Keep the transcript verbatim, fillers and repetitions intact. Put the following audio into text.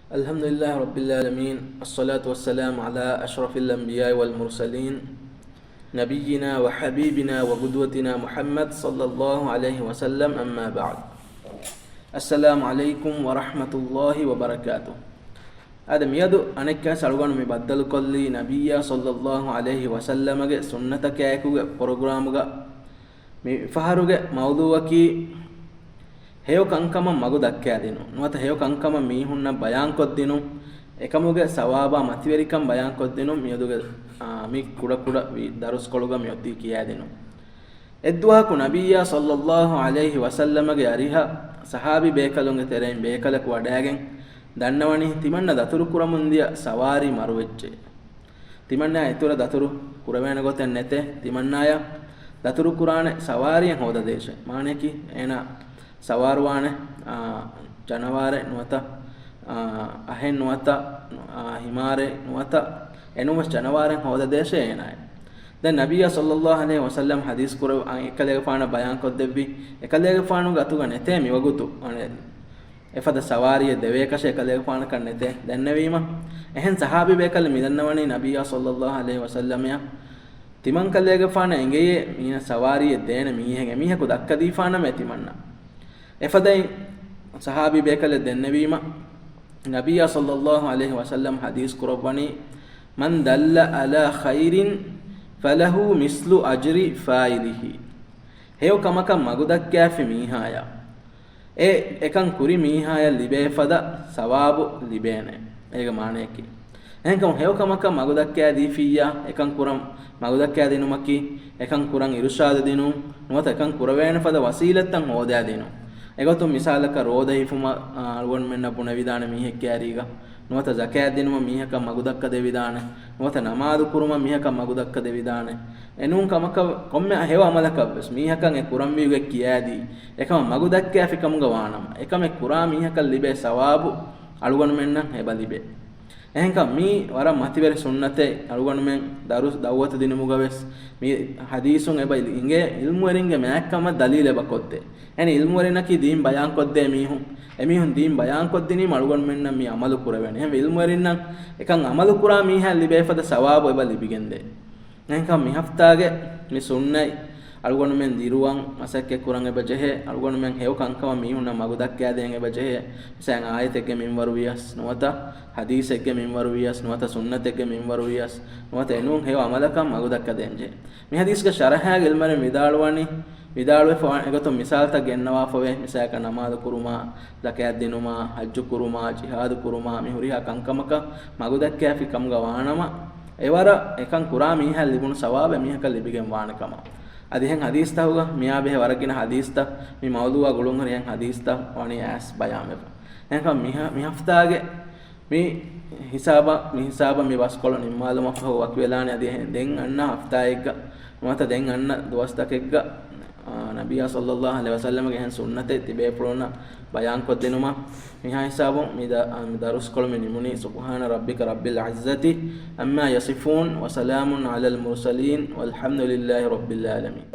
الحمد لله رب العالمين، الصلاة والسلام على أشرف الأنبياء والمرسلين، نبينا وحبيبنا وقدوتنا محمد صلى الله عليه وسلم، أما بعد. السلام عليكم ورحمة الله وبركاته. އާދެ، މިއަދު އަނެއްކާސް އަޅުގަނޑު މި ބައްދަލުކޮށްލީ ނަބިއްޔާ ޞައްލައްލާހު ޢަލައިހި ވަސައްލަމަގެ ސުންނަތަކާއެކުގެ ޕްރޮގްރާމުގަ. މި ފަހަރުގެ މައުޟޫޢަކީ ހެޔޮ ކަންކަމަށް މަގު ދައްކާދިނުން، ނުވަތަ ހެޔޮ ކަންކަމަށް މީހުންނަށް ބަޔާންކޮށްދިނުން، އެކަމުގެ ސަވާބާ މަތިވެރިކަން ބަޔާންކޮށްދިނުން. މިއަދުގެ، އާ، މި ކުޑަކުޑަ ވި-، ދަރުސްކޮޅުގަ މިއޮތީ ކިޔާދިނުން. އެއްދުވަހަކު ނަބިއްޔާ ޞައްލައްލާހު ޢަލައިހި ވަސައްލަމަގެ އަރިހަށް ޞަޙާބީ ބޭކަލުންގެ ތެރެއިން ބޭކަލަކު ވަޑައިގެން ދަންނަވަނީ ތިމަންނަ ދަތުރުކުރަމުންދިޔަ ސަވާރީ މަރުވެއްޖެ. ތިމަންނަ އިތުރަށް ދަތުރު ކުރެވޭނެ ގޮތެއް ނެތޭ. ތިމަންނާޔަށް ދަތުރުކުރާނެ ސަވާރީއެއް ހޯދަދޭށޭ. މާނަޔަކީ އޭނާ ސަވާރުވާނެ، އާ، ޖަނަވާރެއް ނުވަތަ، އާ، އަހެއް ނުވަތަ، އާ، ހިމާރެއް ނުވަތަ އެނޫންވެސް ޖަނަވާރެއް ހޯދަދޭށޭ އޭނާޔަށް. ދެން ނަބިއްޔާ ޞައްލައްލާހު ޢަލައިހި ވަސައްލަމް ޙަދީޘް ކުރެ-، އާ، އެކަލޭގެފާނަށް ބަޔާންކޮށްދެއްވި، އެކަލޭގެފާނުގެ އަތުގަ ނެތޭ މިވަގުތު، އަނެއް އެފަދަ ސަވާރީއެއް ދެވޭކަށޭ އެކަލޭގެފާނަކަށް ނެތޭ ދެންނެވީމަ. އެހެން ޞަޙާބީ ބޭކަލެއް މިދަންނަވަނީ ނަބިއްޔާ ޞައްލައްލާހު ޢަލައިހި ވަސައްލަމަޔަށް ތިމަންކަލޭގެފާނަށް އެނގެޔޭ މީނަ ސަވާރީއެއް ދޭނެ މީހެއް، އެމީހަކު ދައްކަދީފާނަމޭ ތިމަންނަ. އެފަދައިން ޞަޙާބީ ބޭކަލެއް ދެންނެވީމަ، ނަބިއްޔާ ޞައްލައްލާހު ޢަލައިހި ވަސައްލަމް ޙަދީޘް ކުރައްވަނީ، "من دل على خير فله مثل أجر فاعله." ހެޔޮ ކަމަކަށް މަގުދައްކާފި މީހާޔަށް އެ އެކަން ކުރި މީހާޔަށް ލިބޭ ފަދަ ސަވާބު ލިބޭނެ. އޭގެ މާނަޔަކީ، އެހެންކަމުން ހެޔޮ ކަމަކަށް މަގުދައްކާދީފިއްޔާ، އެކަން ކުރަން މަގުދައްކާދިނުމަކީ، އެކަން ކުރަން އިރުޝާދު ދިނުން، ނުވަތަ އެކަން ކުރެވޭނެ ފަދަ ވަސީލަތްތައް ހޯދާދިނުން. އެގޮތުން މިސާލަކަށް ރޯދަ ހިފުމަށް، އާ، އަޅުގަނޑުމެންނަށް ބުނެވިދާނެ މީހެއް ކައިރީގަ، ނުވަތަ ޒަކާތް ދިނުމަށް މީހަކަށް މަގުދައްކަ ދެވިދާނެ، ނުވަތަ ނަމާދު ކުރުމަށް މީހަކަށް މަގުދައްކަ ދެވިދާނެ. އެނޫން ކަމަކަށް ކޮންމެ ހެޔޮ އަމަލަކަށްވެސް މީހަކަށް އެ ކުރަންވީގޮތް ކިޔާދީ، އެކަމަށް މަގު ދައްކާފި ކަމުގަ ވާނަމަ، އެކަމެއް ކުރާ މީހަކަށް ލިބޭ ސަވާބު އަޅުގަނޑުމެންނަށް އެބަ ލިބޭ. އެހެންކަމުން މީ ވަރަށް މަތިވެރި ސުންނަތެއް. އަޅުގަނޑުމެން ދަރުސް ދައުވަތު ދިނުމުގަވެސް މި ޙަދީޘުން އެބަ އިނގޭ ޢިލްމުވެރިންގެ މާތްކަމަށް ދަލީލެއް އެބަ ކޮށްދޭ. އެހެން ޢިލްމުވެރިންނަކީ ދީން ބަޔާންކޮށްދޭ މީހުން. އެމީހުން ދީން ބަޔާންކޮށްދިނީމަ އަޅުގަނޑުމެންނަށް މި ޢަމަލު ކުރެވޭނެ. އެހެން ޢިލްމުވެރިންނަށް އެކަން ޢަމަލު ކުރާ މީހާ ލިބޭ ފަދަ ސަވާބު އެބަ ލިބިގެންދޭ. އެހެންކަމުން މި ހަފްތާގެ މި ސުންނަތް އަޅުގަނޑުމެން ދިރުވަން މަސައްކަތް ކުރަން އެބަ ޖެހޭ. އަޅުގަނޑުމެން ހެޔޮ ކަންކަމަށް މީހުންނަށް މަގު ދައްކާދޭން އެބަ ޖެހޭ. މިސާލަށް އާޔަތެއްގެ މިންވަރު ވިޔަސް ނުވަތަ ޙަދީޘެއްގެ މިންވަރު ވިޔަސް ނުވަތަ ސުންނަތެއްގެ މިންވަރު ވިޔަސް ނުވަތަ އެނޫން ހެޔޮ ޢަމަލަކަށް މަގު ދައްކަދޭން ޖެހޭ. މި ޙަދީޘްގެ ޝަރަޙާގެ ޢިލްމުވެރިން ވިދާޅުވަނީ، ވިދާޅުވެފަ ވާ އެގޮތުން މިސާލުތައް ގެންނަވާފަވޭ. މިސާލަކަށް ނަމާދު ކުރުމާ، ޒަކާތް ދިނުމާ، ޙައްޖު ކުރުމާ، ޖިހާދު ކުރުމާ، މި ހުރިހާ ކަންކަމަކަށް މަގު ދައްކާފި ކަމުގަ ވާނަމަ، އެވަރަށް އެކަން ކުރާ މީހާ ލިބުނު ސަވާބެއް މީހަކަށް ލިބިގެން ވާނެ ކަމަށް. އަދި އެހެން ޙަދީޘްތަކުގަ މިއާ ބެހޭ ވަރަށް ގިނަ ޙަދީޘްތައް، މި މައުޟޫޢާ ގުޅުންހުރި އެހެން ޙަދީޘްތައް ވަނީ އައިސް ބަޔާންވެފަ. އެހެންކަމުން މި ހަ-، މި ހަފްތާގެ މި ހިސާބަށް، މި ހިސާބަށް މި ބަސްކޮޅު ނިންމާލުމަށްފަހު ވަކިވެލާނެ. އަދި އެހެން ދެން އަންނަ ހަފްތާއެއްގަ ނުވަތަ ދެން އަންނަ ދުވަސްތަކެއްގަ، އާ، ނަބިއްޔާ ޞައްލައްލާހު ޢަލައިހި ވަސައްލަމަގެ އެހެން ސުންނަތެއް ތިބޭފުޅުންނަށް ބަޔާންކޮށްދިނުމަށް. މިހާ ހިސާބުން މި ދަ-، އާ، މި ދަރުސްކޮޅު މި ނިމުނީ. سبحان ربك رب العزة عما يصفون وسلام على المرسلين والحمد لله رب العالمين.